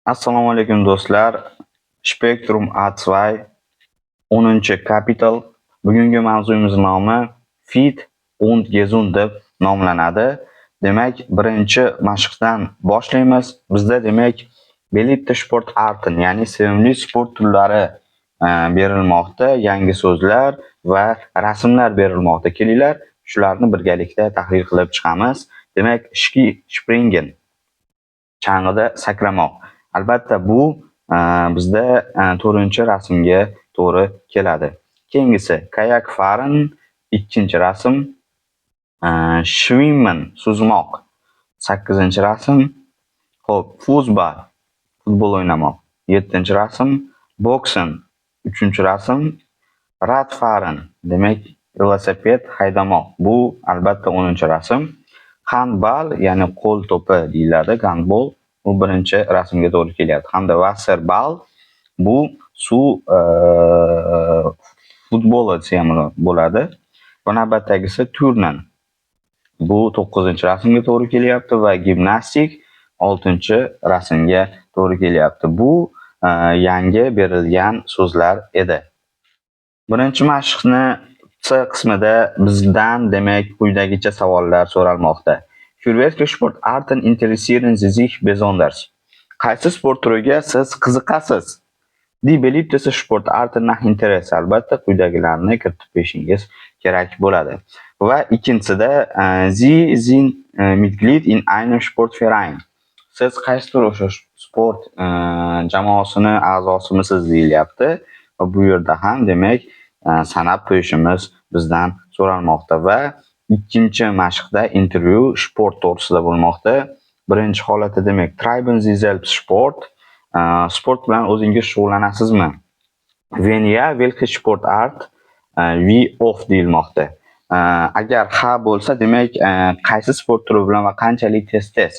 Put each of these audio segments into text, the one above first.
Assalomu alaykum, do'stlar. Spektrum A2 10 Kapitel. Bugungi mavzuyimiz nomi Fit und Gesund deb nomlanadi. Demak, birinchi mashqdan boshlaymiz. Bizda, demak, beliebte Sportarten, ya'ni sevimli sport turlari berilmoqda, yangi so'zlar va rasmlar berilmoqda. Kelinglar, shularni birgalikda tahlil qilib chiqamiz. Demak, Skispringen, chang'ida sakramoq. Albatta, bu bizda to'rtinchi rasmga to'g'ri keladi. Keyingisi Kajakfahren, ikkinchi rasm, Schwimmen, suzmoq, sakkizinchi rasm. Xo'p, Fußball, futbol o'ynamoq, yettinchi rasm, Boxen, uchinchi rasm, Radfahren, demak, velosiped haydamoq. Bu albatta 10-rasm. Handball, ya'ni qo'l to'pi deyiladi, gandbol, bu birinchi rasmga to'g'ri kelyapti. Hamda Wasserball, bu suv futboli desa ham bo'ladi. Va navbatdagisi Turnen. Bu to'qqizinchi rasmga to'g'ri kelyapti va Gymnastik oltinchi rasmga to'g'ri kelyapti. Bu yangi berilgan so'zlar edi. Birinchi mashqni C qismida bizdan, demak, quyidagicha savollar so'ralmoqda. Für welche Sportarten interessieren Sie sich besonders? Qaysi sport turiga siz qiziqasiz? Die beliebteste Sportarten nach Interesse. Albatta, quyidagilarni kiritib qo'yishingiz kerak bo'ladi. Va ikkinchisida Sie sind Mitglied in einem Sportverein. Siz qaysidir o'sha sport jamoasini a'zosimisiz deyilyapti. Va bu yerda ham, demak, sanab qo'yishimiz bizdan so'ralmoqda va ikkinchi mashqda intervyu sport to'g'risida bo'lmoqda. Birinchi holatda, demak, treiben Sie selbst Sport? Sport bilan o'zingiz shug'ullanasizmi? Wenn ja, welche Sportart, wie oft deyilmoqda. Agar ha bo'lsa, demak, qaysi sport turi bilan va qanchalik tez-tez?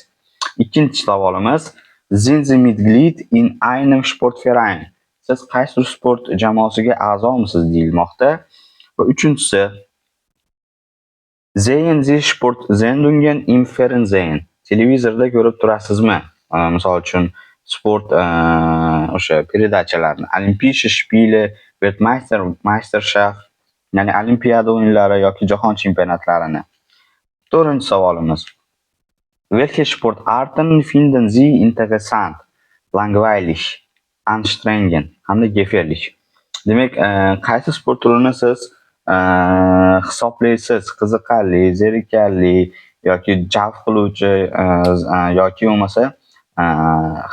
Ikkinchi savolimiz: Sind Sie Mitglied in einem Sportverein? Siz qaysi sport jamoasiga a'zomisiz deyilmoqda. Va uchinchisi: Sehen Sie Sportsendungen im Fernsehen? Televizorda ko'rib turasizmi? Misol uchun, sport o'sha передача larni, Olympische Spiele, Weltmeister, Meisterschaft, ya'ni Olimpiada o'yinlari yoki jahon chempionatlarini. To'rtinchi savolimiz: Welche Sportarten finden Sie interessant, langweilig, anstrengend hamda gefährlich? Demak, qaysi sport turini siz hisoblaysiz qiziqarli, zerikarli yoki jalb qiluvchi yoki bo'lmasa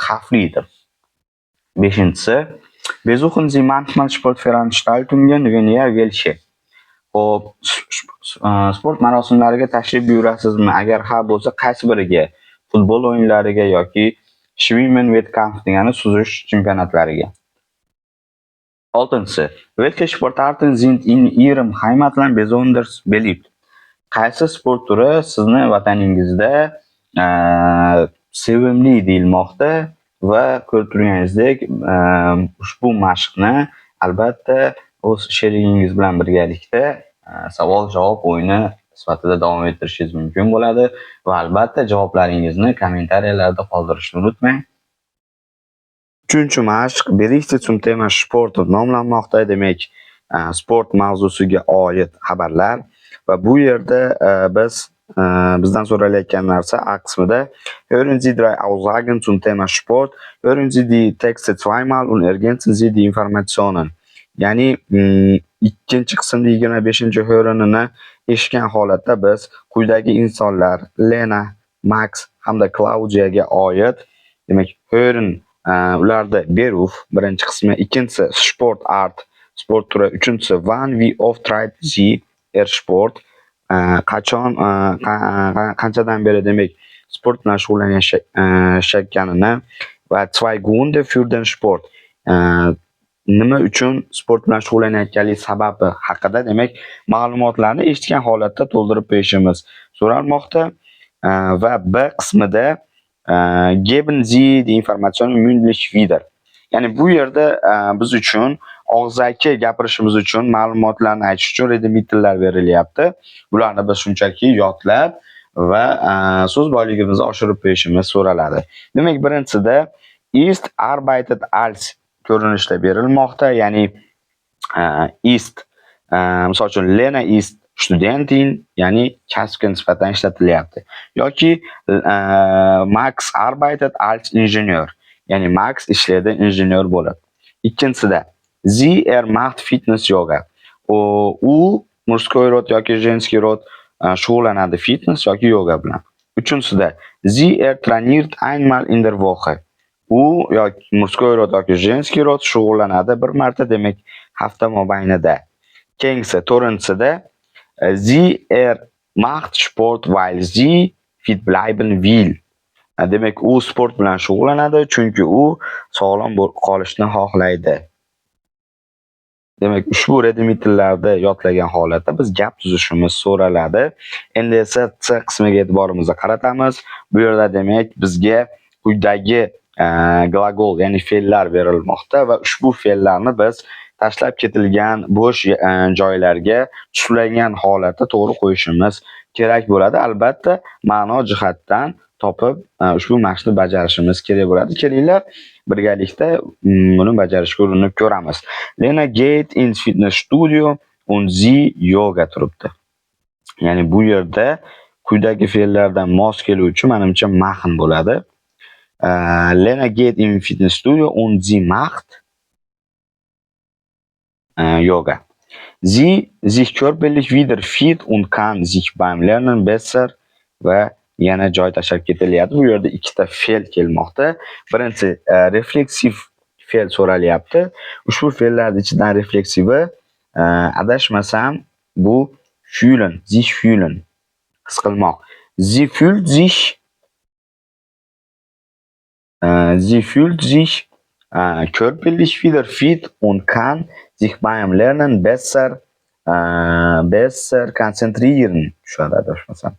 xavfli deb. Beshinchisi: Besuchen Sie manchmal Sportveranstaltungen? Wenn ja, welche? Xo'p, sport marosimlariga tashrif buyurasizmi? Agar ha bo'lsa, qaysi biriga? Futbol o'yinlariga yoki Schwimmen Wettkampf degani suzish chempionatlariga. Oltinchisi: Welche Sportarten sind in Ihrem Heimatland besonders beliebt? Qaysi sport turi sizni vataningizda sevimli deyilmoqda va ko'rib turganingizdek, ushbu mashqni albatta o'z sherigingiz bilan birgalikda savol-javob o'yini sifatida davom ettirishingiz mumkin bo'ladi va albatta javoblaringizni kommentariyalarda qoldirishni unutmang. Uchinchi mashq Berichte zum Thema Sport deb nomlanmoqda. Demak, sport mavzusiga oid xabarlar va bu yerda biz bizdan so'ralayotgan narsa A qismida: Hören Sie drei Aussagen zum Thema Sport, hören Sie die Texte zweimal und ergänzen Sie die Informationen. Ya'ni ikkinchi qismda 25 Hörenini eshitgan holatda biz quyidagi insonlar Lena, Max hamda Claudiaga oid, demak, hören ularda Beruf birinchi qismi, ikkinchisi Sportart, sport turi, uchinchisi wann, wie oft treibt sie er Sport, qachon, qanchadan beri, demak, sport bilan shug'ullanayotganini va zwei Gründe für den Sport, nima uchun sport bilan shug'ullanayotganlik sababi haqida, demak, ma'lumotlarni eshitgan holatda to'ldirib qo'yishimiz so'ralmoqda. Va B qismida geben Sie die Informationen mündlich wieder. Ya'ni bu yerda biz uchun og'zaki gapirishimiz uchun, ma'lumotlarni aytish uchun Redemittellar berilyapti. Bularni biz shunchaki yodlab va so'z boyligimizni oshirib qo'yishimiz so'raladi. Demak, birinchisida Ist, arbeitet als ko'rinishda berilmoqda, ya'ni ist, misol uchun, Lena ist Studentin, ya'ni kasbga nisbatan ishlatilyapti. Yoki Max arbeitet als Ingenieur, ya'ni Max ishlaydi injener bo'lib. Ikkinchisida sie, er macht Fitness, Yoga. U мужской род yoki женский род shug'ullanadi fitness yoki yoga bilan. Uchinchisida sie, er trainiert einmal in der Woche. U yoki мужской род yoki женский род shug'ullanadi bir marta, demak, hafta mobaynida. Keyingisi, to'rtinchisida sie, er macht Sport, weil sie fit bleiben will. Demak, u sport bilan shug'ullanadi, chunki u sog'lom qolishni xohlaydi. Demak, ushbu Redemittellarni yodlagan holatda biz gap tuzishimiz so'raladi. Endi esa C qismiga e'tiborimizni qaratamiz. Bu yerda, demak, bizga quyidagi глагол, ya'ni fe'llar berilmoqda va ushbu fe'llarni biz tashlab ketilgan bo'sh joylarga tuslangan holatda to'g'ri qo'yishimiz kerak bo'ladi. Albatta, ma'no jihatdan topib ushbu mashqni bajarishimiz kerak bo'ladi. Kelinglar, birgalikda buni bajarishga urinib ko'ramiz. Lena geht ins Fitnessstudio und sie yoga turibdi. Ya'ni bu yerda quyidagi fe'llardan mos keluvchi, manimcha, machen bo'ladi. Lena geht in Fitnessstudio und sie macht Yoga. Sie sich körperlich wieder fit und kann sich beim Lernen besser va yana joy tashlab ketilyapti. Bu yerda ikkita fe'l kelmoqda. Birinchisi refleksiv fe'l so'ralyapti. Ushbu fe'llarning ichidan refleksivi, adashmasam, bu fühlen, sich fühlen, his qilmoq. Sie fühlt sich körperlich wieder fit und kann sich beim Lernen besser konzentrieren tushadi, adashmasam.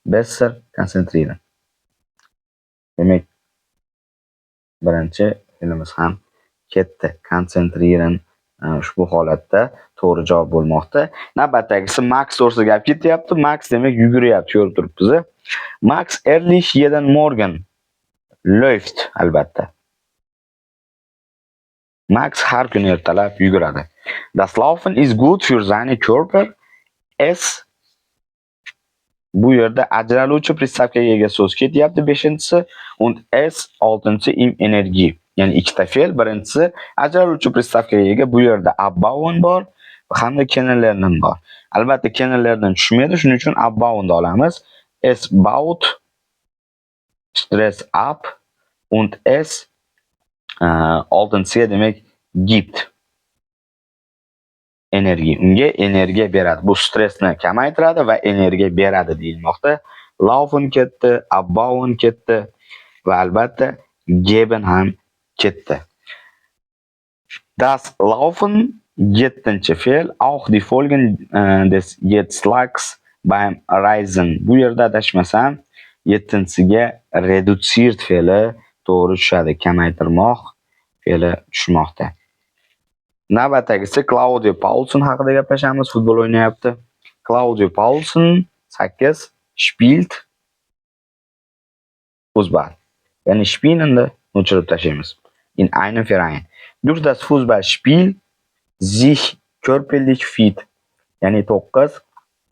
Besser konzentrieren. Demak, birinchi fe'limiz ham ketdi. Konzentrieren ushbu holatda to'g'ri javob bo'lmoqda. Navbatdagisi Max to'g'risida gap ketyapti. Max, demak, yuguryapti, ko'rib turibmiz. Max ehrlich jeden Morgen läuft, albatta. Max har kuni ertalab yuguradi. Das Laufen ist gut für seinen Körper. Es, bu yerda ajraluvchi приставка ga ega so'z ketyapti, beshinchisi, und es, oltinchisi, ihm Energie. Ya'ni ikkita fe'l, birinchisi ajraluvchi приставка ga ega, bu yerda abbauen bor hamda kennenlernen bor. Albatta, kennenlernen tushmaydi, shuning uchun abbauenni olamiz. Es baut Stress ab und es, oltinchisiga, demak, gibt Energie. Unga energiya beradi. Bu stressni kamaytiradi va energiya beradi deyilmoqda. Laufen ketdi, abbauen ketdi va albatta geben ham ketdi. Das Laufen, yettinchi fe'l, auch die Folgen des Jetlags beim Reisen. Bu yerda, adashmasam, yettinchisiga reduziert fe'li to'g'ri tushadi. Kamaytirmoq fe'li tushmoqda. Navbatdagisi Claudio Paulsen haqida gaplashamiz. Futbol o'ynayapti. Claudio Paulsen, 8, spielt Fußball. Ya'ni spielenni o'chirib tashlaymiz. In einem Verein. Durch das Fußballspiel sich körperlich fit. Ya'ni 9,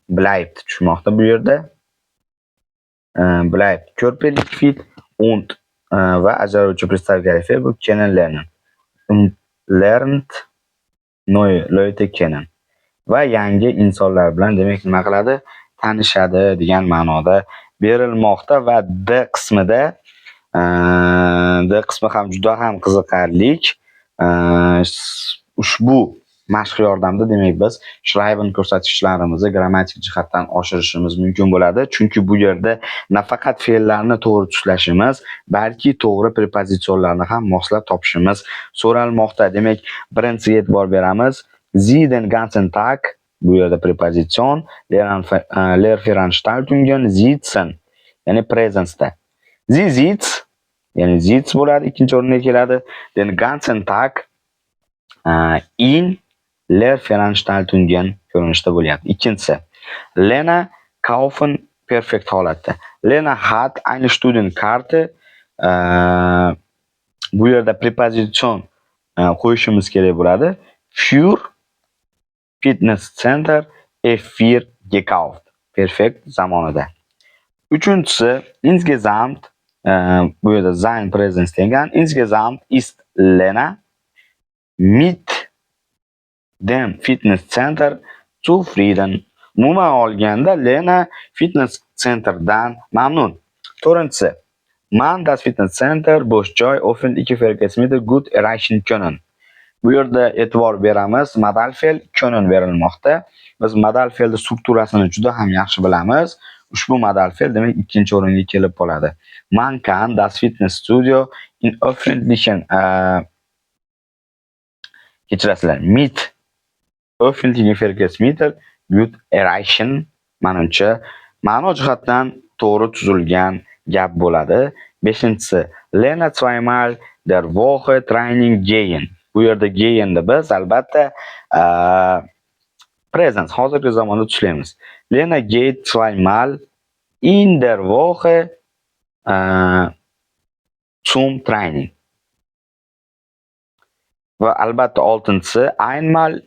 bleibt tushmoqda bu yerda. Bleibt körperlich fit und va ajraluvchi приставка fe'l bu kennenlernen. Und lernt neue Leute kennen. Va yangi insonlar bilan, demak, nima qiladi? Tanishadi degan ma'noda berilmoqda va D qismi ham juda ham qiziqarli. Ushbu mashq yordamida, demak, biz schreiben ko'rsatkichlarimizni grammatik jihatdan oshirishimiz mumkin bo'ladi. Chunki bu yerda nafaqat fe'llarni to'g'ri tuslashimiz, balki to'g'ri prepozitsionlarni ham moslab topishimiz so'ralmoqda. Demak, birinchisiga e'tibor beramiz. Sie den ganzen Tag, bu yerda Präposition, Lehrveranstaltungen sitzen, ya'ni Präsensda. Sie sitzt, ya'ni sitzt bo'ladi, ikkinchi o'ringa keladi. Den ganzen Tag in Lehrveranstaltungen ko'rinishda bo'lyapti. Ikkinchisi, Lena kaufen, Perfekt holatda. Lena hat eine Studienkarte. Bu yerda Präposition qo'yishimiz kerak bo'ladi. Für Fitnesscenter F4 gekauft. Perfekt zamonida. Uchinchisi, insgesamt, bu yerda sein Präsens degan. Insgesamt ist Lena mit dem Fitnesscenter zufrieden. Umuman olganda, Lena fitness centerdan mamnun. To'rtinchisi, man das Fitnesscenter bo'sh joy öffentliche Verkehrsmittel gut erreichen können. Bu yerda e'tibor beramiz, modal fe'l können berilmoqda. Biz modal fe'lni strukturasini juda ham yaxshi bilamiz. Ushbu modal fe'l, demak, ikkinchi o'ringa kelib qoladi. Man kann das Fitnessstudio in öffentlichen, kechirasizlar, mit öffentlichen Verkehrsmittel gut erreichen, manimcha, ma'no jihatdan to'g'ri tuzilgan gap bo'ladi. Beshinchisi, Lena zweimal der Woche Training gehen. Bu yerda gehenni biz albatta Präsens, hozirgi zamonda tuslaymiz. Lena geht zweimal in der Woche zum Training. Va albatta oltinchisi, einmal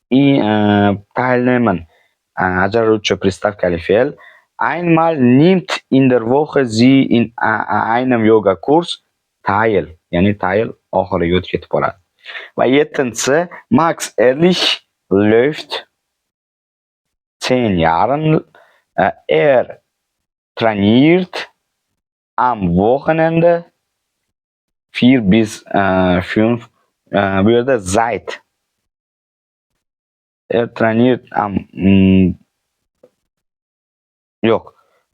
teilnehmen, ajraluvchi приставка li fe'l. Einmal nimmt in der Woche sie in einem Yoga-Kurs teil, ya'ni teil oxiriga o'tib ketib qoladi. Va yettinchisi, Max Ehrlich läuft 10 Jahren, er trainiert am Wochenende vier bis fünf, bu yerda seit. Er trainiert am yo'q.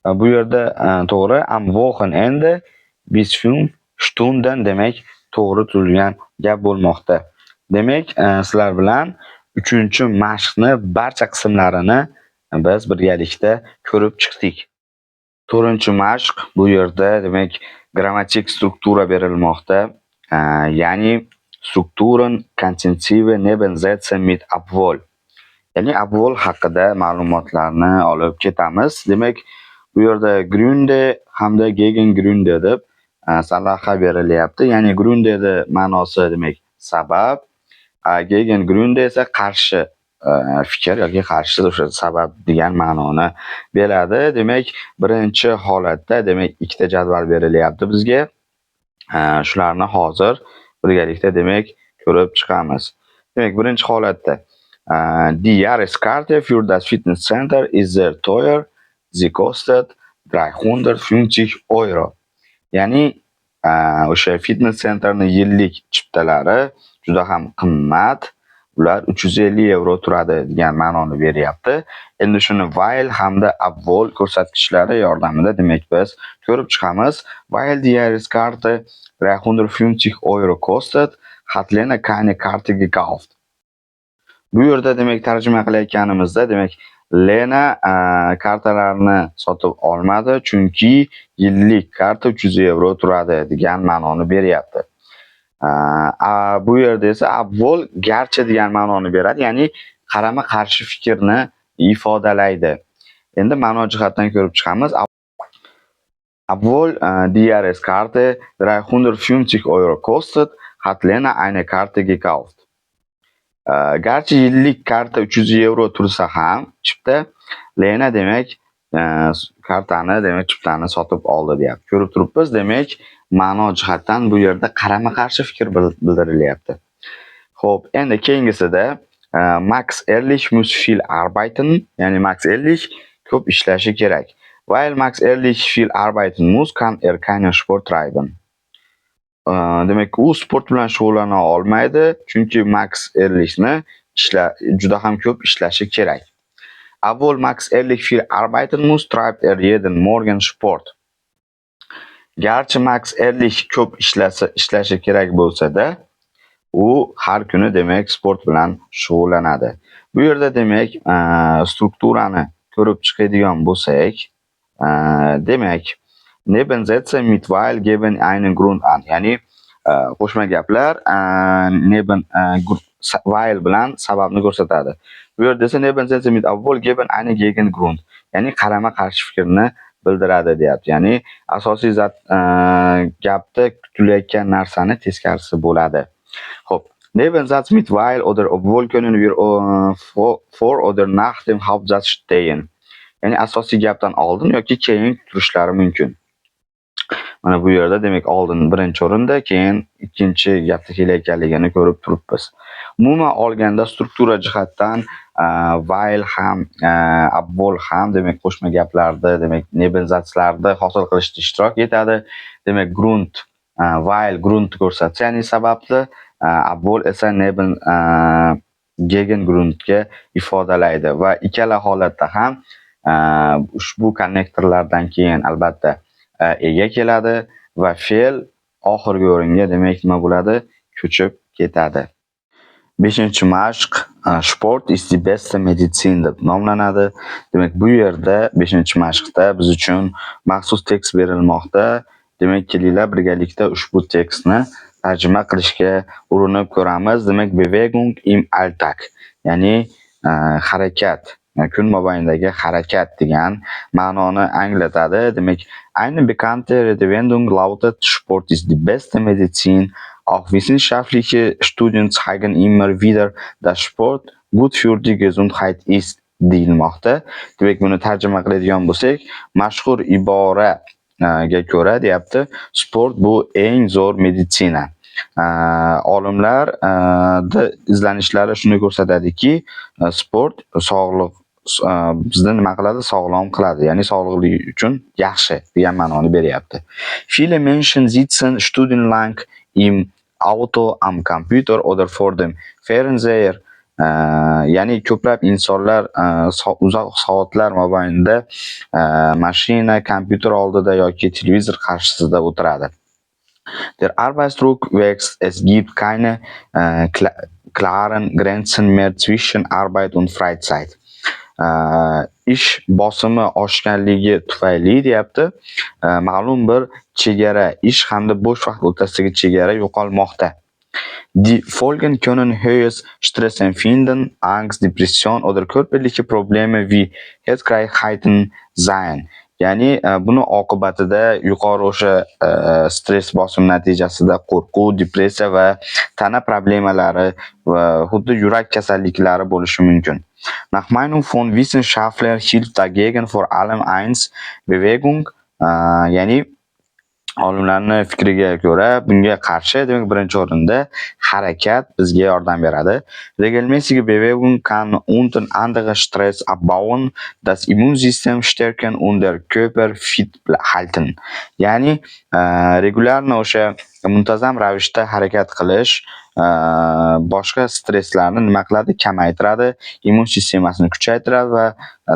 Bu yerda to'g'ri, am Wochenende bis 5 Stunden, demak, to'g'ri tuzilgan gap bo'lmoqda. Demak, sizlar bilan uchinchi mashqni barcha qismlarini biz birgalikda ko'rib chiqdik. To'rtinchi mashq, bu yerda, demak, grammatik struktura berilmoqda. Ya'ni Strukturen, Konjunktive, Nebensätze mit obwohl. Ya'ni obwohl haqida ma'lumotlarni olib ketamiz. Demak, bu yerda Gründe hamda Gegengründe deb sarlavha berilyapti. Ya'ni Gründeni ma'nosi, demak, sabab, Gegengründe esa qarshi fikr yoki qarshi o'sha sabab degan ma'noni beradi. Demak, birinchi holatda, demak, ikkita jadval berilyapti bizga. Shularni hozir birgalikda, demak, ko'rib chiqamiz. Demak, birinchi holatda die Jahreskarte für das Fitnesscenter ist sehr teuer. Sie kostet 350 Euro. Ya'ni o'sha fitness centerni yillik chiptalari juda ham qimmat. Ular 350 yevro turadi degan ma'noni beryapti. Endi shuni weil hamda obwohl ko'rsatkichlari yordamida, demak, biz ko'rib chiqamiz. Weil die Jahreskarte 350 Euro kostet, hat Lena keine Karte gekauft. Bu yerda, demak, tarjima qilayotganimizda, demak, Lena kartalarni sotib olmadi, chunki yillik karta 300 yevro turadi degan ma'noni beryapti. Bu yerda esa obwohl garchi degan ma'noni beradi, ya'ni qarama-qarshi fikrni ifodalaydi. Endi ma'no jihatdan ko'rib chiqamiz. Obwohl die Jahreskarte 350 Euro kostet, hat Lena eine Karte gekauft. Garchi yillik karta 300 yevro tursa ham chipta, Lena, demak, kartani, demak, chiptani sotib oldi deyapti. Ko'rib turibmiz, demak, ma'no jihatdan bu yerda qarama-qarshi fikr bildirilyapti. Xo'p, endi keyingisida Max Ehrlich muss viel arbeiten, ya'ni Max Ehrlich ko'p ishlashi kerak. Weil Max Ehrlich viel arbeiten muss, kann er keinen Sport treiben. Demak, u sport bilan shug'ullana olmaydi, chunki Max Ehrlichni juda ham ko'p ishlashi kerak. Obwohl Max Ehrlich viel arbeiten muss, treibt er jeden Morgen Sport. Garchi Max Ehrlich ko'p ishlashi kerak bo'lsa-da, u har kuni, demak, sport bilan shug'ullanadi. Bu yerda, demak, strukturani ko'rib chiqadigan bo'lsak, demak, Nebensätze mit weil geben einen Grund an, ya'ni qo'shma gaplar neben weil bilan sababni ko'rsatadi. Bu yerda esa Nebensätze mit obwohl geben einen Gegengrund, ya'ni qarama-qarshi fikrni bildiradi deyapti. Ya'ni asosiy gapda kutilayotgan narsani teskarisi bo'ladi. Xo'p, Nebensatz mit weil oder obwohl können wir vor oder nach dem Hauptsatz stehen. Ya'ni asosiy gapdan oldin yoki keyin turishlari mumkin. Mana bu yerda, demak, oldin birinchi o'rinda, keyin ikkinchi gapda kelayotganligini ko'rib turibmiz. Umuman olganda, struktura jihatdan weil ham, obwohl ham, demak, qo'shma gaplarda, demak, Nebensatzlarni hosil qilishda ishtirok etadi. Demak, Grund, weil Grund ko'rsatsa, ya'ni sababni, obwohl esa Neben Gegengrundga ifodalaydi va ikkala holatda ham ushbu konnektorlardan keyin albatta ega keladi va fe'l oxirgi o'ringa, demak, nima bo'ladi? Ko'chib ketadi. Beshinchi mashq "Sport ist die beste Medizin" deb nomlanadi. Demak, bu yerda, beshinchi mashqda biz uchun maxsus tekst berilmoqda. Demak, kelinglar, birgalikda ushbu tekstni tarjima qilishga urinib ko'ramiz. Demak, Bewegung im Alltag, ya'ni harakat, kun mobaynidagi harakat degan ma'noni anglatadi. Demak, eine bekannte Redewendung lautet: "Sport ist die beste Medizin." Auch wissenschaftliche Studien zeigen immer wieder, dass Sport gut für die Gesundheit ist, deyilmoqda. Demak, buni tarjima qiladigan bo'lsak, mashhur iboraga ko'ra, deyapti, sport bu eng zo'r meditsina. Olimlar izlanishlari shuni ko'rsatadiki, sport sog'liq bizni nima qiladi? Sog'lom qiladi, ya'ni sog'liqlik uchun yaxshi degan ma'noni beryapti. Viele Menschen sitzen stundenlang im Auto, am Computer oder vor dem Fernseher. Ya'ni ko'plab insonlar uzoq soatlar mobaynida mashina, kompyuter oldida yoki televizor qarshisida o'tiradi. Der Arbeitsdruck wächst, es gibt keine klaren Grenzen mehr zwischen Arbeit und Freizeit. Ish bosimi oshganligi tufayli, deyapti, ma'lum bir chegara, ish hamda bo'sh vaqt o'rtasidagi chegara yo'qolmoqda. Die Folgen können hohes Stressempfinden, Angst, Depression oder körperliche Probleme wie Herzkrankheiten sein. Ya'ni buni oqibatida yuqori o'sha stress bosim natijasida qo'rquv, depressiya va tana problemalari va xuddi yurak kasalliklari bo'lishi mumkin. Nach Meinung von Wissenschaftlern hilft dagegen vor allem eins: Bewegung, ya'ni olimlarni fikriga ko'ra, bunga qarshi, demak, birinchi o'rinda harakat bizga yordam beradi. Regelmäßige Bewegung kann unter anderem Stress abbauen, das Immunsystem stärken und den Körper fit halten. Ya'ni регулярно, o'sha muntazam ravishda harakat qilish boshqa stresslarni nima qiladi? Kamaytiradi, immun sistemasini kuchaytiradi va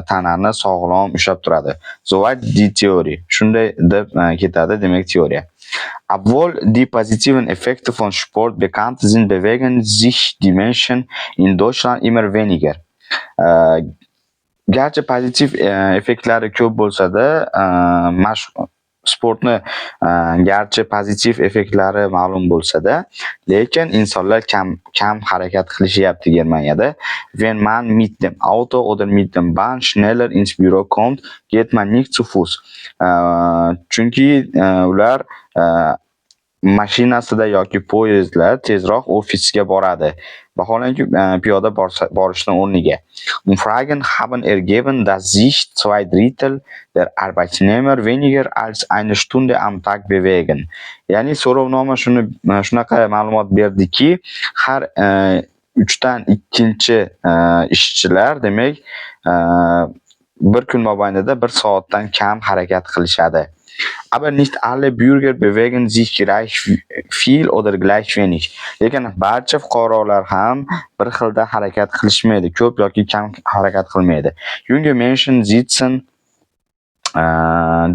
tanani sog'lom ushlab turadi. Soweit die Theorie. Shunday deb ketadi, demak, teoriya. Obwohl die positiven Effekte von Sport bekannt sind, bewegen sich die Menschen in Deutschland immer weniger. Garchi pozitiv effektlari ko'p bo'lsa-da, mashq sportni garchi pozitiv effektlari ma'lum bo'lsa-da, lekin insonlar kam kam harakat qilishyapti Germaniyada. Wenn man mit dem Auto oder mit dem Bahn schneller ins Büro kommt, geht man nicht zu Fuß. Chunki ular mashinasida yoki poyezdlar tezroq ofisga boradi. Vaholanki, piyoda borishni o'rniga. Umfragen haben ergeben, dass sich zwei Drittel der Arbeitnehmer weniger als eine Stunde am Tag bewegen. Ya'ni so'rovnoma shuni shunaqa ma'lumot berdiki, har uchdan ikkinchi ishchilar, demak, bir kun mobaynida bir soatdan kam harakat qilishadi. Aber nicht alle Bürger bewegen sich gleich viel oder gleich wenig. Lekin barcha fuqarolar ham bir xilda harakat qilishmaydi, ko'p yoki kam harakat qilmaydi. Junge Menschen sitzen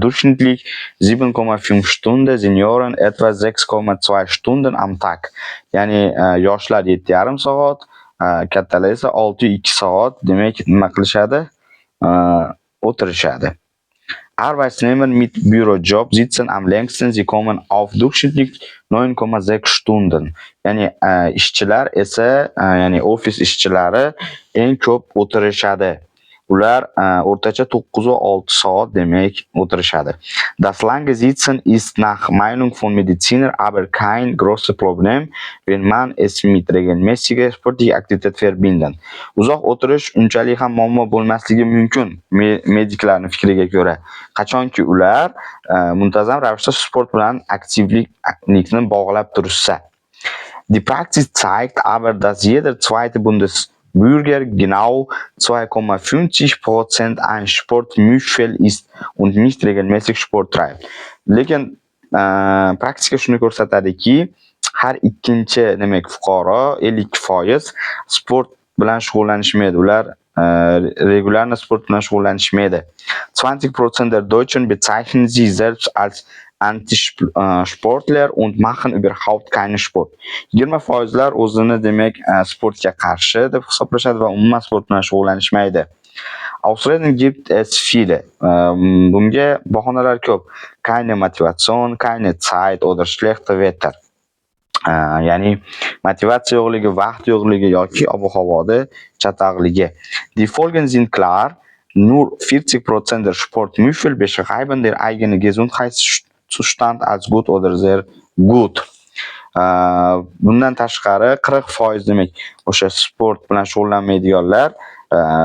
durchschnittlich 7,5 Stunden, Senioren etwa 6,2 Stunden am Tag. Ya'ni yoshlar 7,5 soat, kattalar esa 6,2 soat, demak, nima qilishadi? O'tirishadi. Arbeitnehmer mit Bürojob sitzen am längsten, sie kommen auf durchschnittlich 9,6 Stunden. Ya'ni ishchilar esa, ya'ni ofis ishchilari eng ko'p o'tirishadi. Ular o'rtacha 9,6 soat, demak, o'tirishadi. Das lange Sitzen ist nach Meinung von Mediziner aber kein großes Problem, wenn man es mit regelmäßiger sportlicher Aktivität verbindet. Uzoq o'tirish unchalik ham muammo bo'lmasligi mumkin mediklarning fikriga ko'ra. Qachonki ular muntazam ravishda sport bilan aktivlikni bog'lab turishsa. Die Praxis zeigt aber, dass jeder zweite Bundesbürger, genau 2,50%, ein Sportmuffel ist und nicht regelmäßig Sport treibt. Lekin praktika shuni ko'rsatadiki, har ikkinchi, demak, fuqaro, 52% sport bilan shug'ullanishmaydi. Ular регулярно sport bilan shug'ullanishmaydi. 20% der Deutschen bezeichnen sich selbst als Antisportler und machen überhaupt keinen Sport. 20%lar o'zini, demak, sportga qarshi deb hisoblashadi va umuman sport bilan shug'ullanishmaydi. Ausreden gibt es viele. Bunga bahonalar ko'p. Keine Motivation, keine Zeit oder schlechte Wetter. Ya'ni motivatsiya yo'qligi, vaqt yo'qligi yoki ob-havoda chataqligi. Die Folgen sind klar. Nur 40% der Sportmuffel beschreiben den eigenen Gesundheitszustand als gut oder sehr gut. Bundan tashqari, 40%, demak, o'sha sport bilan shug'ullanmaydiganlar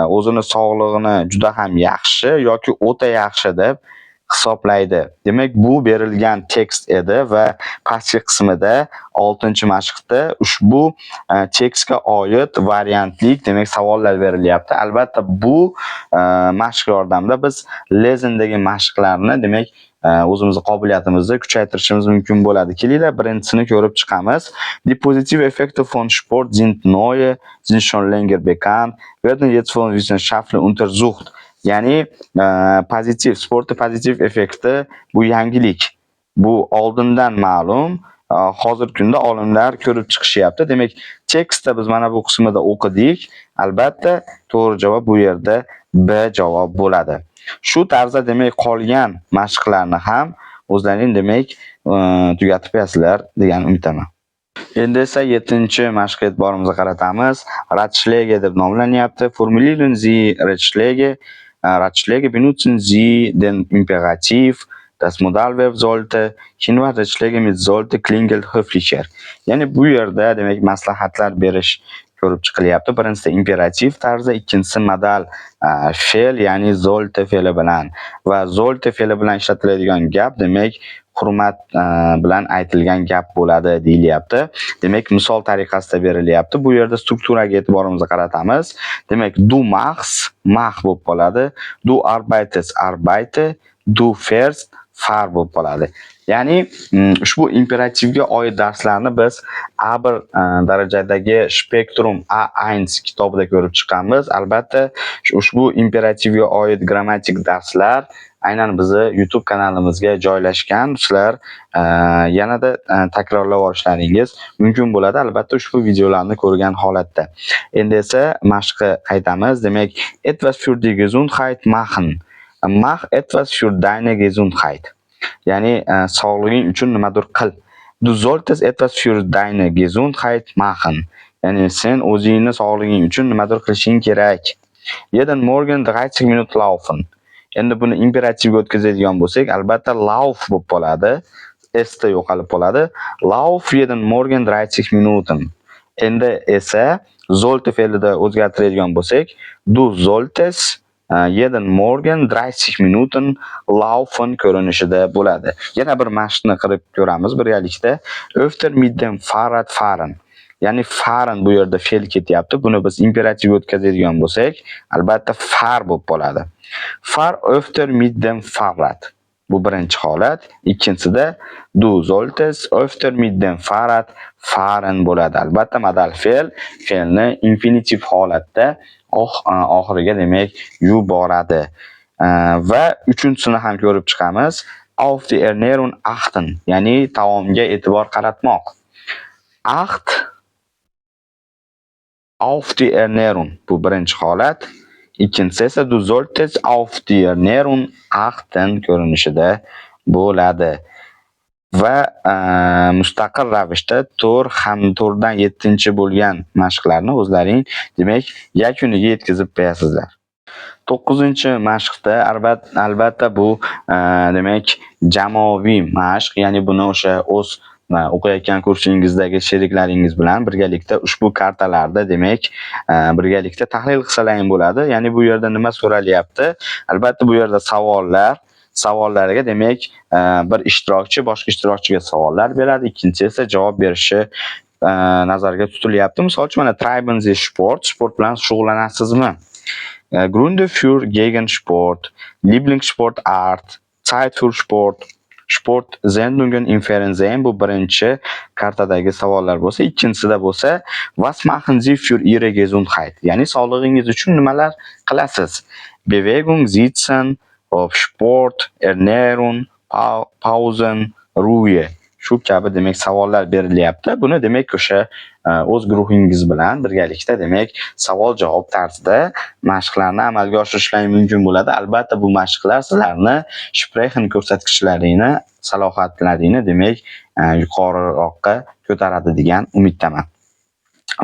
o'zini sog'lig'ini juda ham yaxshi yoki o'ta yaxshi deb hisoblaydi. Demak, bu berilgan tekst edi va pastki qismida, 6-mashqda ushbu tekstga oid variantlik, demak, savollar berilyapti. Albatta, bu mashq yordamida biz Lesendagi mashqlarni, demak, o'zimizni qobiliyatimizni kuchaytirishimiz mumkin bo'ladi. Kelinglar, birinchisini ko'rib chiqamiz. Die positive Effekte von Sport sind neu, sind schon länger bekannt, werden jetzt von Wissenschaftlern untersucht. Ya'ni pozitiv sportni pozitiv effekti bu yangilik. Bu oldindan ma'lum. Hozirgi kunda olimlar ko'rib chiqishyapti. Demak, tekstda biz mana bu qismida o'qidik. Albatta, to'g'ri javob bu yerda B javob bo'ladi. Shu tarzda, demak, qolgan mashqlarni ham o'zlaring, demak, tugatib qo'yasizlar degan umiddaman. Endi esa 7-mashqqa e'tiborimizni qaratamiz. Ratschläge deb nomlanyapti. Formulieren Sie Ratschläge. Ratschläge, benutzen Sie den Imperativ, das Modalverb sollte, Hinweis: Ratschläge mit sollte klingen höflicher. Ya'ni bu yerda, demak, maslahatlar berish ko'rib chiqilyapti. Birinchisida imperativ tarzda, ikkinchisi modal fe'l, ya'ni sollte fe'li bilan va sollte fe'li bilan ishlatiladigan gap, demak, hurmat bilan aytilgan gap bo'ladi deyilyapti. Demak, misol tariqasida berilyapti. Bu yerda strukturaga e'tiborimizni qaratamiz. Demak, du machst, mach bo'lib qoladi. Du arbeitest, arbeite, du fährst, fahr bo'lib qoladi. Ya'ni ushbu imperativga oid darslarni biz A1 darajadagi Spektrum A1 kitobida ko'rib chiqqanmiz. Albatta, ushbu imperativga oid grammatik darslar aynan bizni YouTube kanalimizga joylashgan. Sizlar yanada takrorlab olishlaringiz mumkin bo'ladi. Albatta, ushbu videolarni ko'rgan holatda. Endi esa mashqqa qaytamiz. Demak, etwas für die Gesundheit machen. Mach etwas für deine Gesundheit. Ya'ni sog'lig'ing uchun nimadir qil. Du solltest etwas für deine Gesundheit machen. Ya'ni sen o'zingni sog'lig'ing uchun nimadir qilishing kerak. Jeden Morgen 30 Minuten laufen. Endi buni imperativga o'tkazadigan bo'lsak, albatta, lauf bo'lib qoladi. S da yo'qolib qoladi. Lauf jeden Morgen 30 Minuten. Endi esa sollte fe'lida o'zgartiradigan bo'lsak, du solltest jeden Morgen 30 Minuten laufen ko'rinishida bo'ladi. Yana bir mashqni qilib ko'ramiz birgalikda. Öfter mit dem Fahrrad fahren. Ya'ni fahren bu yerda fe'l ketyapti. Buni biz imperativga o'tkazadigan bo'lsak, albatta, fahr bo'lib qoladi. Fahr öfter mit dem Fahrrad. Bu birinchi holat. Ikkinchisida du solltest öfter mit dem Fahrrad fahren bo'ladi. Albatta, modal fe'l fe'lni infinitiv holatda oxiriga, demak, yuboradi. Va uchinchisini ham ko'rib chiqamiz. Auf die Ernährung achten, ya'ni taomga e'tibor qaratmoq. Acht auf die Ernährung, bu birinchi holat. Ikkinchisi esa du solltest auf die Ernährung achten ko'rinishida bo'ladi. Va mustaqil ravishda 4 ham 4dan 7 bo'lgan mashqlarni o'zlaring, demak, yakuniga yetkazib qo'yasizlar. 9-mashqda albatta bu demak jamoaviy mashq, ya'ni buni o'sha o'z o'qiyotgan kursingizdagi sheriklaringiz bilan birgalikda ushbu kartalarda demak birgalikda tahlil qilsalaring bo'ladi. Ya'ni bu yerda nima so'ralyapti? Albatta bu yerda savollarga demak bir ishtirokchi boshqa ishtirokchiga savollar beradi, ikkinchisi esa javob berishi nazarga tutilyapti. Misol uchun mana Treiben Sie Sport, sport bilan shug'ullanasizmi? Gründe für gegen Sport, Lieblingssportart, Zeit für Sport, Sportsendungen im Fernsehen, bu birinchi kartadagi savollar bo'lsa, ikkinchisida bo'lsa Was machen Sie für Ihre Gesundheit? Ya'ni sog'lig'ingiz uchun nimalar qilasiz? Bewegung, Sitzen, Sport, Ernährung, Pausen, Ruhe. Shu kabi demak savollar berilyapti. Buni demak o'sha o'z guruhingiz bilan birgalikda demak savol-javob tarzida mashqlarni amalga oshirishlaring mumkin bo'ladi. Albatta bu mashqlar sizlarni Sprechen ko'rsatkichlaringni, salohiyatlaringni demak yuqoriroqqa ko'taradi degan umiddaman.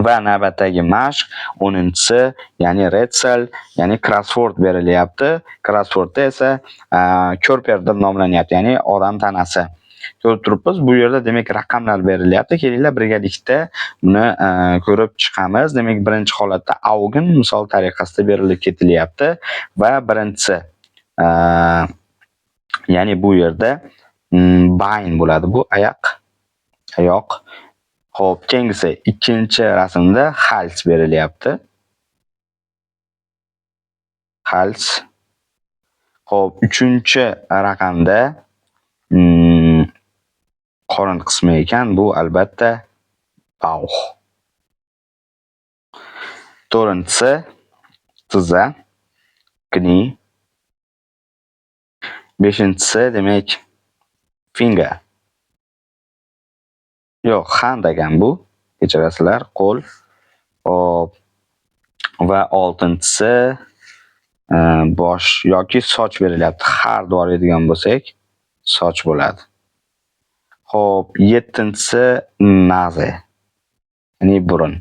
Va navbatdagi mashq 10-chisi, ya'ni Rätsel, ya'ni crossword berilyapti. Crosswordda esa Körper deb nomlanyapti, ya'ni odam tanasi. Ko'rib turibmiz, bu yerda demak raqamlar berilyapti. Kelinglar birgalikda buni ko'rib chiqamiz. Demak, birinchi holatda Augen misol tariqasida berilib ketilyapti va birinchisi, ya'ni bu yerda Bein bo'ladi, bu oyoq. Xo'p, keyingisi ikkinchi rasmda Hals berilyapti. Hals. Xo'p, uchinchi raqamda qorin qismi ekan, bu albatta Bauch. To'rtinchisi tizza, Knie. Beshinchisi demak Finger. Yo'q, Hand ekan bu. Kechirasizlar, qo'l. Xo'p. Va oltinchisi bosh yoki soch berilyapti. Haar deb bo'lsak, soch bo'ladi. Xo'p, yettinchisi Nase. Ya'ni burun.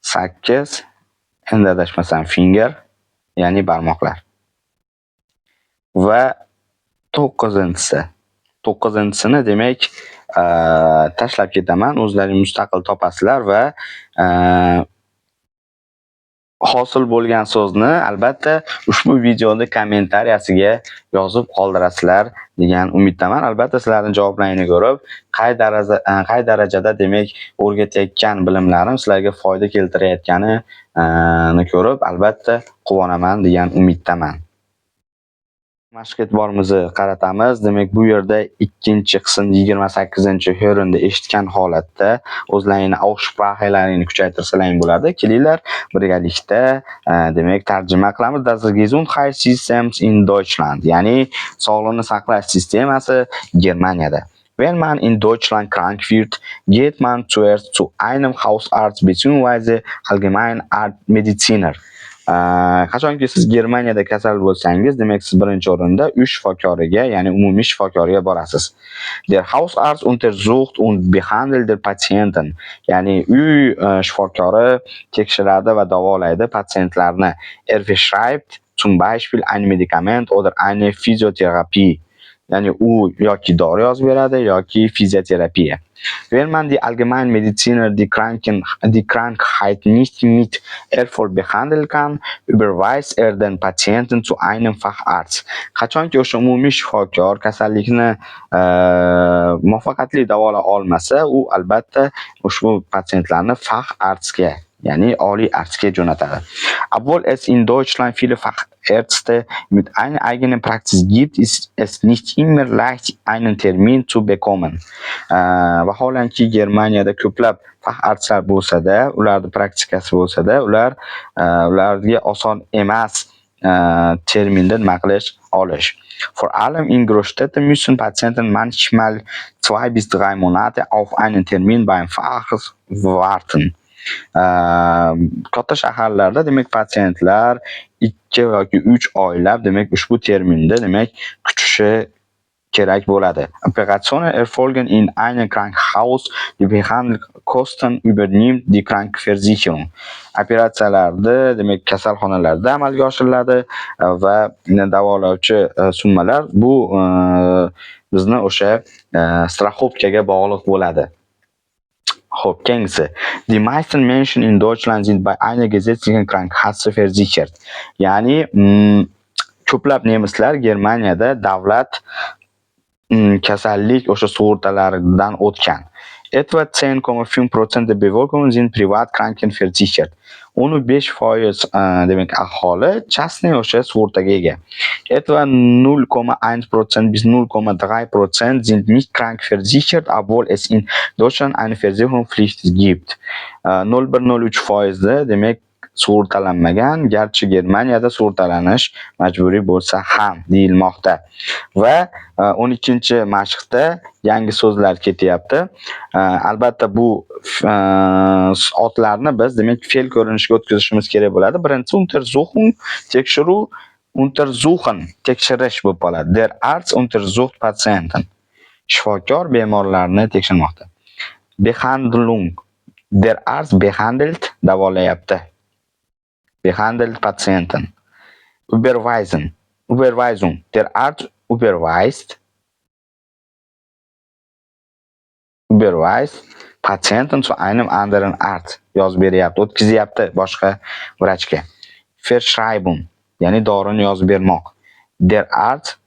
8, endi adashmasam Finger, ya'ni barmoqlar. Va 9-chisi. 9-chisini demak tashlab ketaman, o'zlaring mustaqil topasizlar va hosil bo'lgan so'zni albatta ushbu videoni kommentariyasiga yozib qoldirasizlar degan umiddaman. Albatta sizlarning javoblaringni ko'rib, qay darajada demak o'rgatayotgan bilimlarim sizlarga foyda keltirayotganini ko'rib, albatta quvonaman degan umiddaman. Mashq e'tiborimizni qaratamiz. Demak, bu yerda ikkinchi qism 28-Hörenda eshitgan holatda o'zlaringni Aussprachelaringni kuchaytirsalaring bo'ladi. Kelinglar birgalikda demak tarjima qilamiz. Das Gesundheitssystem in Deutschland, ya'ni sog'liqni saqlash sistemasi Germaniyada. Wenn man in Deutschland krank wird, geht man zuerst zu einem Hausarzt bzw. Allgemeinmediziner. Qachonki siz Germaniyada kasal bo'lsangiz, demak siz birinchi o'rinda uy shifokoriga, ya'ni umumiy shifokorga borasiz. Der Hausarzt untersucht und behandelt den Patienten. Ya'ni uy shifokori tekshiradi va davolaydi patsientlarni. Er verschreibt zum Beispiel ein Medikament oder eine Physiotherapie. Ya'ni u yoki dori yozib beradi yoki fizioterapiya. Wenn man die Allgemeinmediziner die Krankheit nicht mit Erfolg behandeln kann, überweist er den Patienten zu einem Facharzt. Qachonki o'sha umumiy shifokor kasallikni muvaffaqiyatli davolay olmasa, u albatta ushbu patsientlarni Facharztga, ya'ni oliy arzga jo'natadi. Obwohl es in Deutschland viele Fachärzte mit einer eigenen Praxis gibt, ist es nicht immer leicht, einen Termin zu bekommen. Vaholanki Germaniyada ko'plab Facharztlar bo'lsa-da, ularning praktikasi bo'lsa-da, ularga oson emas terminda nima qilish, olish. Vor allem in Großstädten müssen Patienten manchmal 2 bis 3 Monate auf einen Termin beim Facharzt warten. Katta shaharlarda demak patsientlar 2 yoki 3 oylab demak ushbu terminda demak kutishi Kerak bo'ladi. Operationen erfolgen in einem Krankenhaus, die Behandlungskosten übernimmt die Krankenversicherung. Operatsiyalarni, demak, kasalxonalarda amalga oshiriladi va davolovchi summalar bu bizni o'sha страховка ga bog'liq bo'ladi. Xo'p, keyingisi. Die meisten Menschen in Deutschland sind bei einer gesetzlichen Krankenkasse versichert. Ya'ni ko'plab nemislar Germaniyada davlat kasallik o'sha sug'urtalaridan o'tgan. Etwa 10,5% der Bevölkerung sind privat krankenversichert. 10,5%, demak, aholi частный o'sha sug'urtaga ega. Etwa 0,1% bis 0,3% sind nicht krankenversichert, obwohl es in Deutschland eine Versicherungspflicht gibt. 0,1-0,3 foizi, demak, sug'urtalanmagan, garchi Germaniyada sug'urtalanish majburiy bo'lsa ham, deyilmoqda. Va 12-mashqda yangi so'zlar ketyapti. Albatta bu otlarni biz, demak, fe'l ko'rinishiga o'tkazishimiz kerak bo'ladi. Birinchisi Untersuchung, tekshiruv, untersuchen, tekshirish bo'lib qoladi. Der Arzt untersucht Patienten. Shifokor bemorlarni tekshirmoqda. Behandlung. Der Arzt behandelt, davolayapti. Behandelt Patienten. Überweisen. Überweisung. Der Arzt überweist Patienten zu einem anderen Arzt. Yozib beryapti, o'tkazyapti boshqa vrachga. Verschreibung, ya'ni dorini yozib bermoq. Der Arzt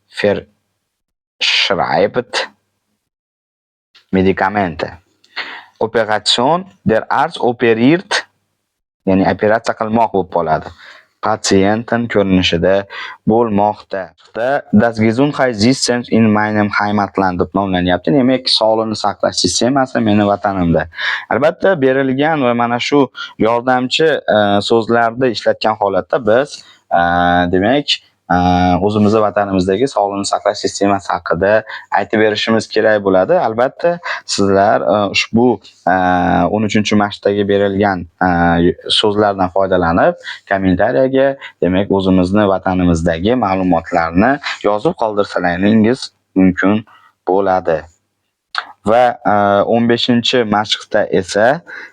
verschreibt Medikamente. Operation. Der Arzt operiert, ya'ni operatsiya qilmoq bo'lib qoladi. Patienten ko'rinishida bo'lmoqda. Das Gesundheitssystem in meinem Heimatland deb nomlanyapti. Demak, sog'liqni saqlash sistemasi meni vatanimda. Albatta, berilgan va mana shu yordamchi so'zlarni ishlatgan holatda biz, demak, o'zimizni vatanimizdagi sog'liqni saqlash sistemasi haqida aytib berishimiz kerak bo'ladi. Albatta, sizlar ushbu 13-mashqdagi berilgan so'zlardan foydalanib, kommentariyaga, demak, o'zimizni vatanimizdagi ma'lumotlarni yozib qoldirsalaringiz mumkin bo'ladi. Va 15-mashqda esa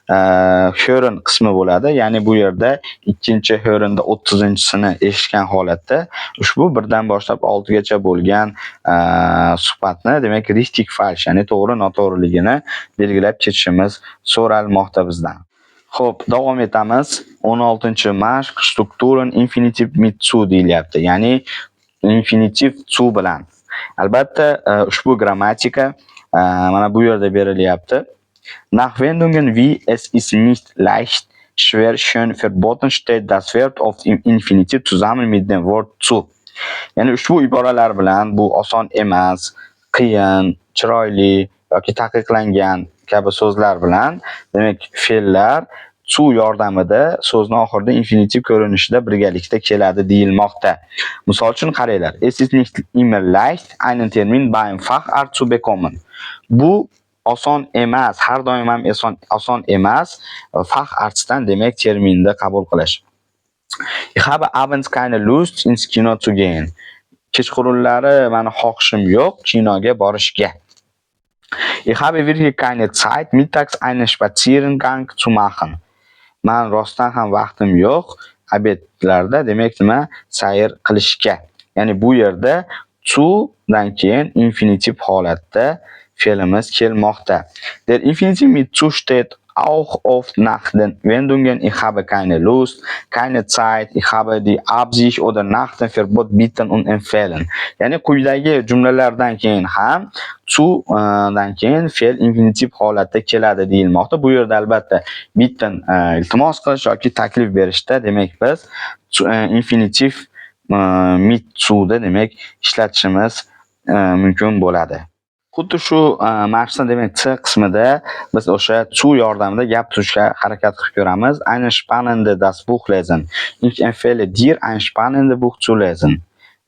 Hören qismi bo'ladi. Ya'ni bu yerda ikkinchi Hörenda 30-sini eshitgan holatda ushbu birdan boshlab oltigacha bo'lgan suhbatni, demak, richtig, falsch, ya'ni to'g'ri, noto'g'riligini belgilab ketishimiz so'ralmoqda bizdan. Xo'p, davom etamiz. 16-mashq Strukturen Infinitiv mit zu deyilyapti. Ya'ni infinitiv zu bilan. Albatta, ushbu grammatika mana bu yerda berilyapti. Nach Wendungen wie es ist nicht leicht, schwer, schön, verboten steht das Verb oft im Infinitiv zusammen mit dem Wort zu. Ya'ni ushbu iboralar bilan bu oson emas, qiyin, chiroyli yoki taqiqlangan kabi so'zlar bilan, demak, fe'llar zu yordamida so'zni oxirida infinitiv ko'rinishida birgalikda keladi deyilmoqda. Misol uchun qaranglar. Es ist nicht immer leicht, einen Termin beim Facharzt zu bekommen. Bu oson emas, har doim ham oson emas Facharztdan, demak, terminni qabul qilish. Ich habe abends keine Lust, ins Kino zu gehen. Kechqurunlari mani xohishim yo'q kinoga borishga. Ich habe wirklich keine Zeit, mittags einen Spaziergang zu machen. Man rostdan ham vaqtim yo'q обед larda, demak, nima, sayr qilishga. Ya'ni bu yerda zu dan keyin infinitiv holatda fe'limiz kelmoqda. Der Infinitiv mit zu steht auch oft nach den Wendungen ich habe keine Lust, keine Zeit, ich habe die Absicht oder nach dem Verbot bitten und empfehlen. Ya'ni quyidagi jumlalardan keyin ham zu dan keyin fe'l infinitiv holatda keladi deyilmoqda. Bu yerda albatta bitten iltimos qilish yoki taklif berishda, demak, biz infinitiv mit zuda, demak, ishlatishimiz mumkin bo'ladi. Xuddi shu mashqni, demak, C qismida biz o'sha zu yordamida gap tuzishga harakat qilib ko'ramiz. Eine spannende das Buch lesen. Ich empfehle dir, ein spannende Buch zu lesen.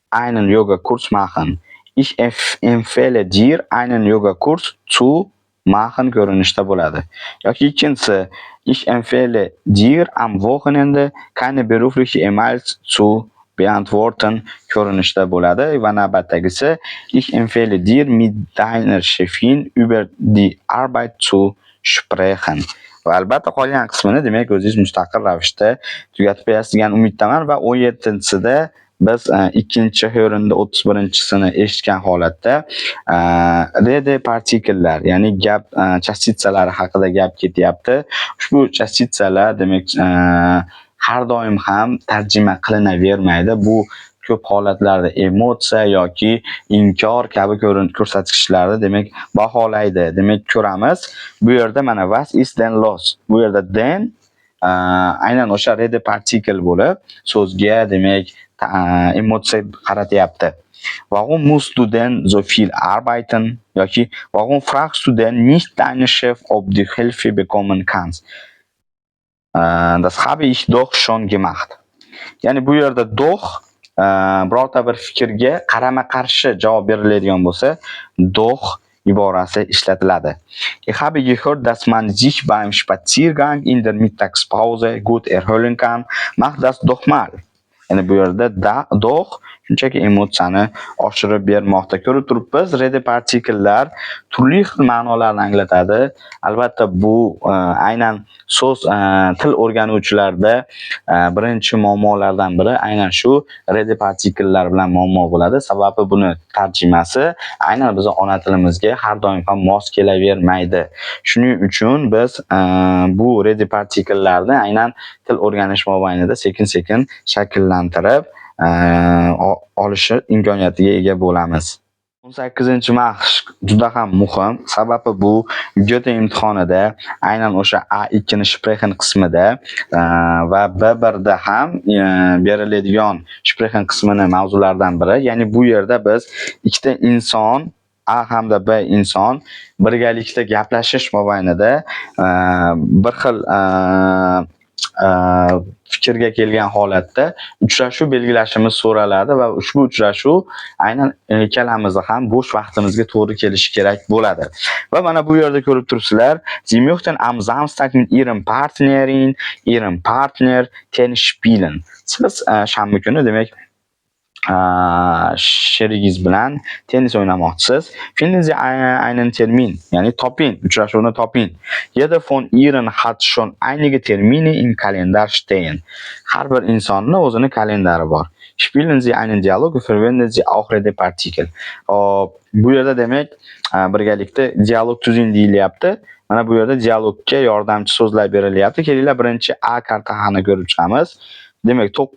Einen Yogakurs machen. Ich empfehle dir, einen Yogakurs zu machen ko'rinishda bo'ladi. Yoki ikkinchisi, ich empfehle dir, am Wochenende keine berufliche E-Mails zu Beantworten ko'rinishda bo'ladi va navbatdagisi: Ich empfehle dir, mit deiner Chefin über die Arbeit zu sprechen. Va albatta qolgan qismini, demak, o'zingiz mustaqil ravishda tugatib qo'yasiz degan umiddaman. Va 17-sida biz ikkinchi Hörenda 31-chisini eshitgan holatda Redepartikellar, ya'ni gap частица lari haqida gap ketyapti. Ushbu частица lar, demak, har doim ham tarjima qilinavermaydi. Bu ko'p holatlarda emotsiya yoki inkor kabi ko'rsatkichlarni, demak, baholaydi. Demak, ko'ramiz. Bu yerda mana "Was ist denn los?" Bu yerda "denn" aynan o'sha Redepartikel bo'lib, so'zga, demak, emotsiya qaratyapti. "Warum musst du denn so viel arbeiten?" yoki "Warum fragst du denn nicht deinen Chef, ob du Hilfe bekommen kannst?" "Das habe ich doch schon gemacht." Ya'ni bu yerda "doch" birorta bir fikrga qarama-qarshi javob beriladigan bo'lsa, "doch" iborasi ishlatiladi. "Ich habe gehört, dass man sich beim Spaziergang in der Mittagspause gut erholen kann. Mach das doch mal." Ya'ni bu yerda da "doch" shunchaki emotsiyani oshirib bermoqda. Ko'rib turibmiz, Redepartikellar turli xil ma'nolarni anglatadi. Albatta bu aynan so'z til o'rganuvchilarda birinchi muammolardan biri aynan shu Redepartikellar bilan muammo bo'ladi. Sababi buni tarjimasi aynan bizni ona tilimizga har doim ham mos kelavermaydi. Shuning uchun biz bu Redepartikellarni aynan til o'rganish mobaynida sekin-sekin shakllantirib olishi imkoniyatiga ega bo'lamiz. 18-mashq juda ham muhim. Sababi bu Goethe imtihonida aynan o'sha A2 ni Sprechen qismida va B1 da ham beriladigan Sprechen qismini mavzularidan biri. Ya'ni bu yerda biz ikkita inson, A hamda B inson birgalikda gaplashish mobaynida bir xil fikrga kelgan holatda uchrashuv belgilashimiz so'raladi va ushbu uchrashuv aynan ikkalamizni ham bo'sh vaqtimizga to'g'ri kelishi kerak bo'ladi. Va mana bu yerda ko'rib turibsizlar, Sie möchten am Samstag mit Ihrem Partnerin, Ihrem Partner Tennis spielen. Siz shanba kuni, demak, sherigingiz bilan tennis o'ynamoqchisiz. Finden Sie einen Termin, ya'ni toping, uchrashuvni toping. Jeder von Ihnen hat schon einige Termine im Kalender stehen. Har bir insonni o'zini kalendari bor. Spielen Sie einen Dialog, verwenden Sie auch Redepartikel. Hop, bu yerda, demak, birgalikda dialog tuzing deyilyapti. Mana bu yerda dialogga yordamchi so'zlar berilyapti. Kelinglar, birinchi A kartani ko'rib chiqamiz. Demak, 9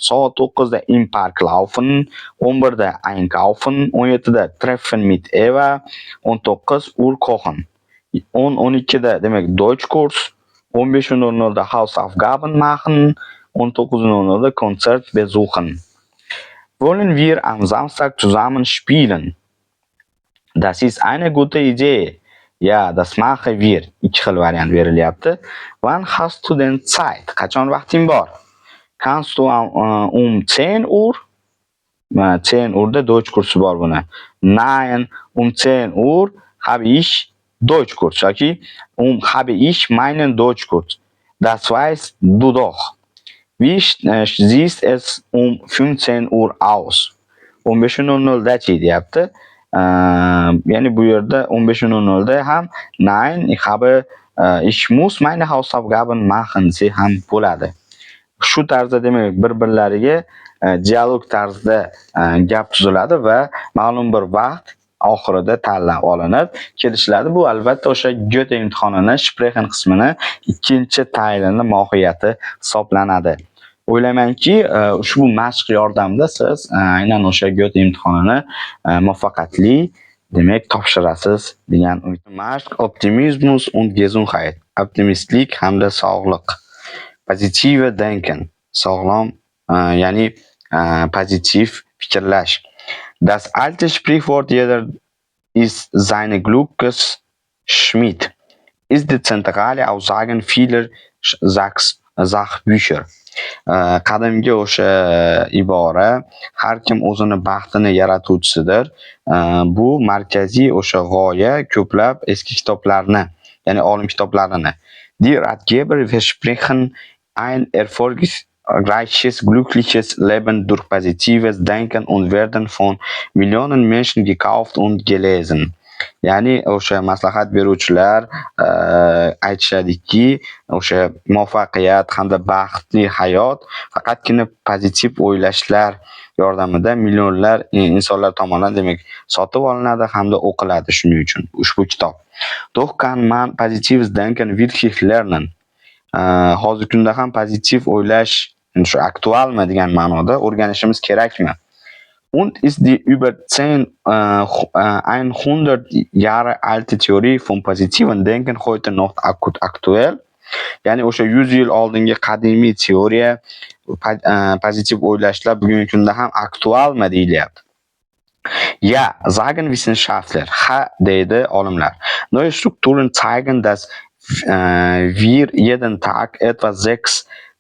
soat 9 da im Park laufen, 11 da einkaufen, 17 da Treffen mit Eva, 19 Uhr kochen. 10 12 da, demak, Deutschkurs, 15:00 da Hausaufgaben machen, 19:00 da Konzert besuchen. Wollen wir am Samstag zusammen spielen? Das ist eine gute Idee. Ja, das machen wir. Ikki xil variant berilyapti. Wann hast du denn Zeit? Qachon vaqting bor? Kannst du um 10 Uhr? Mana 10 Uhrda Deutsch kursi bor buni. Nein, um 10 Uhr habe ich Deutschkurs yoki habe ich meinen Deutschkurs. Das weißt du doch. Wie sieht es um 15 Uhr aus? 15:00 dachi deyapti. Ya'ni bu yerda 15:00 da ham "Nein, ich muss meine Hausaufgaben machen" desa ham bo'ladi. Shu tarzda, demak, bir-birlariga dialog tarzida gap tuziladi va ma'lum bir vaqt oxirida tanlab olinib kelishiladi. Bu albatta o'sha Goethe imtihonini Sprechen qismini ikkinchi Teil ini mohiyati hisoblanadi. O'ylaymanki, ushbu mashq yordamida siz aynan o'sha Goethe imtihonini muvaffaqiyatli, demak, topshirasiz degan umid. Mashq Optimismus und Gesundheit. Optimistlik hamda sog'liq. Positive denken. Sog'lom, ya'ni pozitiv fikrlash. Das alte Sprichwort "Jeder ist seines Glückes Schmied" ist die zentrale Aussage vieler Sachbücher. Qadimgi o'sha ibora "Har kim o'zini baxtini yaratuvchisidir." Bu markaziy o'sha g'oya ko'plab eski kitoblarni, ya'ni olim kitoblarini. Die Ratgeber versprechen ein Reiches, glückliches Leben durch positives Denken und werden von Millionen Menschen gekauft und gelesen. Ya'ni o'sha maslahat beruvchilar aytishadiki, o'sha muvaffaqiyat hamda baxtli hayot faqatgina pozitiv o'ylashlar yordamida millionlar insonlar tomonidan, demak, sotib olinadi hamda o'qiladi shuning uchun ushbu kitob. Doch kann man positives Denken wirklich lernen? Hozirgi kunda ham pozitiv o'ylash shu aktualmi degan ma'noda o'rganishimiz kerakmi? Und ist die über 10 100 Jahre alte Theorie vom positiven Denken heute noch aktuell? Ya'ni o'sha 100 yil oldingi qadimiy teoriya, pozitiv o'ylashlar bugungi kunda ham aktualmi deyilyapti. Ja, sagen Wissenschaftler. Ha, deydi olimlar. Neue Studien zeigen, dass wir jeden Tag etwa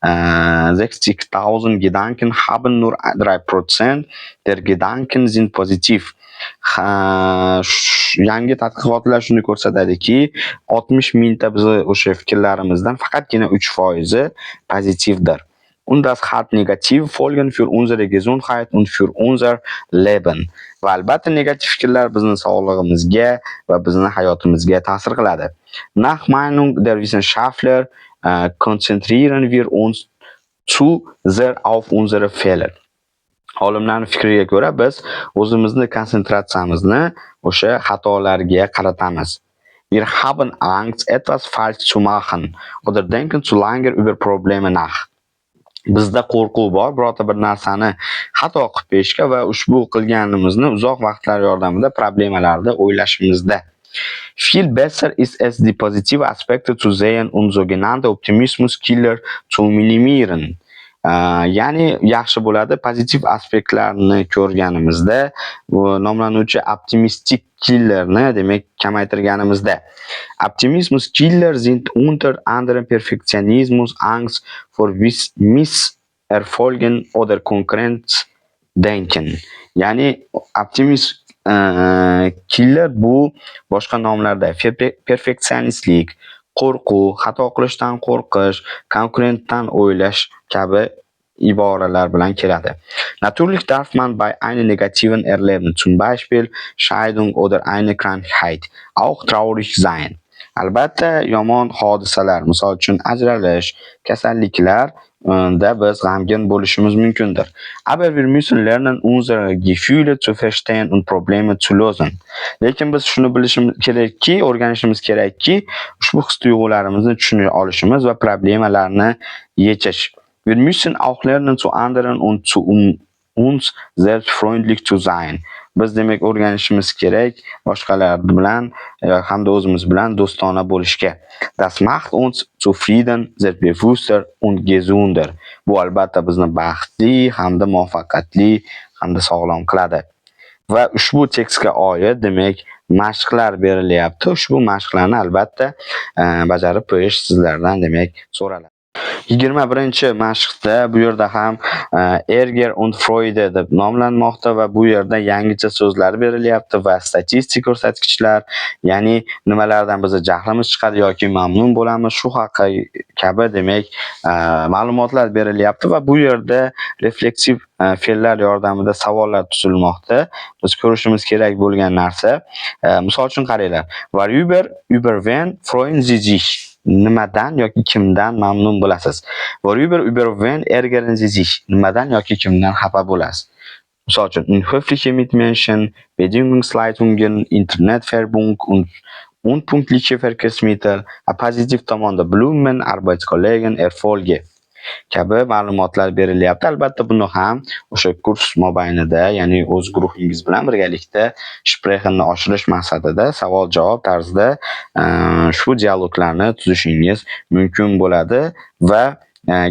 60.000 Gedanken haben, nur 3% der Gedanken sind positiv. Ha, yangi tadqiqotlar shuni ko'rsatadiki, 60 mingta bizni o'sha fikrlarimizdan faqatgina 3 foizi pozitivdir. Und das hat negative Folgen für unsere Gesundheit und für unser Leben. Va albatta negativ fikrlar bizni sog'lig'imizga va bizni hayotimizga ta'sir qiladi. Nach Meinung der Wissenschaftler konzentrieren wir uns zu sehr auf unsere Fehler. Olimlarning fikriga ko'ra, biz o'zimizni konsentratsiyamizni o'sha xatolarga qaratamiz. Wir haben Angst, etwas falsch zu machen, oder denken zu lange über Probleme nach. Bizda qo'rquv bor, birorta bir narsani xato qilib qo'yishga va ushbu qilganimizni uzoq vaqtlar yordamida problemalarni o'ylashimizda. Viel besser ist es, die positive Aspekte zu sehen und sogenannte Optimismus-Killer zu minimieren. Ya'ni yaxshi bo'ladi pozitiv aspektlarni ko'rganimizda, bu nomlanuvchi optimistik killerni, demak, kamaytirganimizda. Optimismus-Killer sind unter anderem Perfektionismus, Angst vor Misserfolgen oder Konkurrenzdenken. Ya'ni optimist killer bu boshqa nomlarda perfeksionistlik, qo'rquv, xato qilishdan qo'rqish, konkurentdan o'ylash kabi iboralar bilan keladi. Natürlich darf man bei einem negativen Erlebnis, zum Beispiel Scheidung oder eine Krankheit, auch traurig sein. Albatta, yomon hodisalar, misol uchun ajralish, kasalliklar da biz g'amgin bo'lishimiz mumkindir. Aber wir müssen lernen, unsere Gefühle zu verstehen und Probleme zu lösen. Lekin biz shuni bilishimiz kerakki, o'rganishimiz kerakki, ushbu his tuyg'ularimizni tushuna olishimiz va problemalarni yechish. Wir müssen auch lernen, zu anderen und zu uns selbst freundlich zu sein. Biz, demak, o'rganishimiz kerak boshqalar bilan hamda o'zimiz bilan do'stona bo'lishga. Das macht uns zufrieden, selbstbewusster und gesünder. Bu albatta bizni baxtli hamda muvaffaqiyatli hamda sog'lom qiladi. Va ushbu tekstga oid, demak, mashqlar berilyapti. Ushbu mashqlarni albatta bajarib qo'yish sizlardan, demak, so'raladi. 21-mashqda bu yerda ham Ärger und Freude deb nomlanmoqda va bu yerda yangicha so'zlar berilyapti va statistik ko'rsatkichlar, ya'ni nimalardan bizni jahlimiz chiqadi yoki mamnun bo'lamiz, shu haqi kabi, demak, ma'lumotlar berilyapti va bu yerda refleksiv fe'llar yordamida savollar tuzilmoqda. Biz ko'rishimiz kerak bo'lgan narsa, misol uchun qaranglar. Worüber, über wen freuen Sie sich? Nimadan yoki kimdan mamnun bo'lasiz? Worüber, über wen ärgern Sie sich? Nimadan yoki kimdan xafa bo'lasiz? Misol uchun, unhöfliche Mitmenschen, Bedienungsleitungen, Internetwerbung und unpünktliche Verkehrsmittel, pozitiv tomonda Blumen, Arbeitskollegen, Erfolge kabi ma'lumotlar berilyapti. Albatta buni ham o'sha kurs mobaynida, ya'ni o'z guruhingiz bilan birgalikda Sprechenni oshirish maqsadida savol-javob tarzida ushbu dialoglarni tuzishingiz mumkin bo'ladi va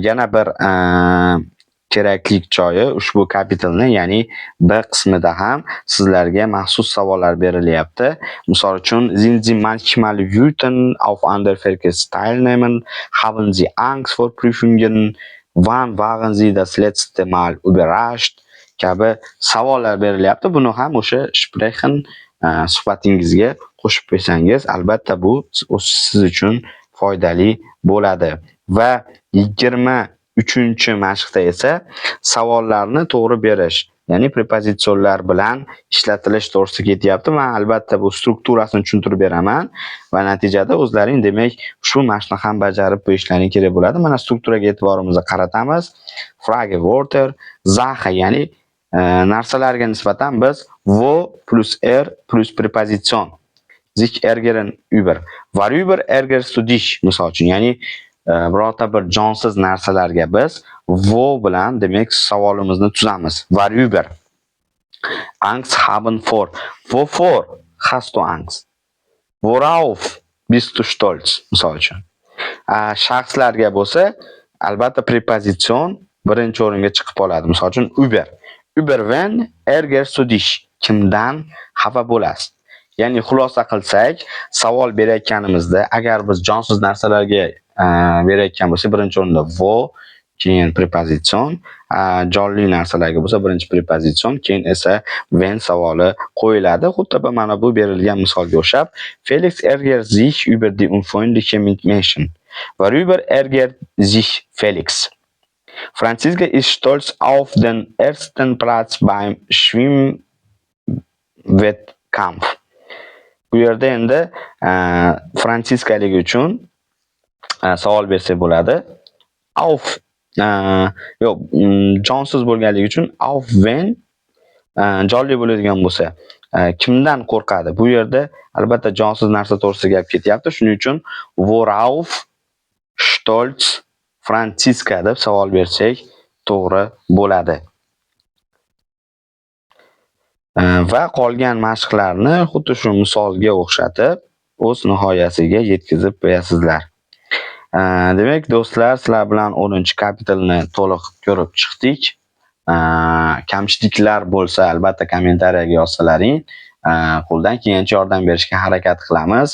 yana bir kerakli joyi, ushbu Kapitelni, ya'ni B qismida ham sizlarga maxsus savollar berilyapti. Misol uchun, sind Sie manchmal wütend auf andere Verkehrsteilnehmer? Haben Sie Angst vor Prüfungen? Wann waren Sie das letzte Mal überrascht? Kabi savollar berilyapti. Buni ham o'sha Sprechen suhbatingizga qo'shib qo'ysangiz, albatta bu siz uchun foydali bo'ladi. Va 20 Uchinchi mashqda esa savollarni to'g'ri berish, ya'ni prepozitsionlar bilan ishlatilish to'g'risida ketyapti. Men albatta bu strukturasini tushuntirib beraman va natijada o'zlaring, demak, shu mashqni ham bajarib qo'yishlaring kerak bo'ladi. Mana, strukturaga e'tiborimizni qaratamiz. Fragewörter, Sache, ya'ni narsalarga nisbatan biz wo plus er plus Präposition. Sich ärgern über. Worüber ärgerst du dich, misol uchun, ya'ni birorta bir jonsiz narsalarga biz wo bilan, demak, savolimizni tuzamiz. Worüber. Angst haben vor. Wovor hast du Angst? Worauf bist du stolz, misol uchun. Shaxslarga bo'lsa, albatta, Präposition birinchi o'ringa chiqib qoladi. Misol uchun, über. Über wen ärgerst du dich? Kimdan xafa bo'lasiz? Ya'ni xulosa qilsak, savol berayotganimizda agar biz jonsiz narsalarga berayotgan bo'lsak, birinchi o'rinda wo, keyin Präposition, jonli narsalarga bo'lsa birinchi Präposition, keyin esa wen savoli qo'yiladi. Xuddi mana bu berilgan misolga o'xshab, Felix ärgert sich über die unfreundlichen Mitmenschen. Worüber ärgert sich Felix? Franziska ist stolz auf den ersten Platz beim Schwimmwettkampf. Bu yerda endi Fransiskalik uchun savol bersak bo'ladi. Auf yo'q, jonsiz bo'lganligi uchun auf wen, jonli bo'ladigan bo'lsa, kimdan qo'rqadi? Bu yerda albatta jonsiz narsa to'g'risida gap ketyapti. Shuning uchun worauf stolz Franziska deb savol bersak to'g'ri bo'ladi. Va qolgan mashqlarni xuddi shu misolga o'xshatib o'z nihoyasiga yetkazib qo'yasizlar. Demak, do'stlar, sizlar bilan 10-Kapitel ni to'liq ko'rib chiqdik. Kamchiliklar bo'lsa, albatta, kommentariyaga yozsalaring, qo'ldan kelgancha yordam berishga harakat qilamiz.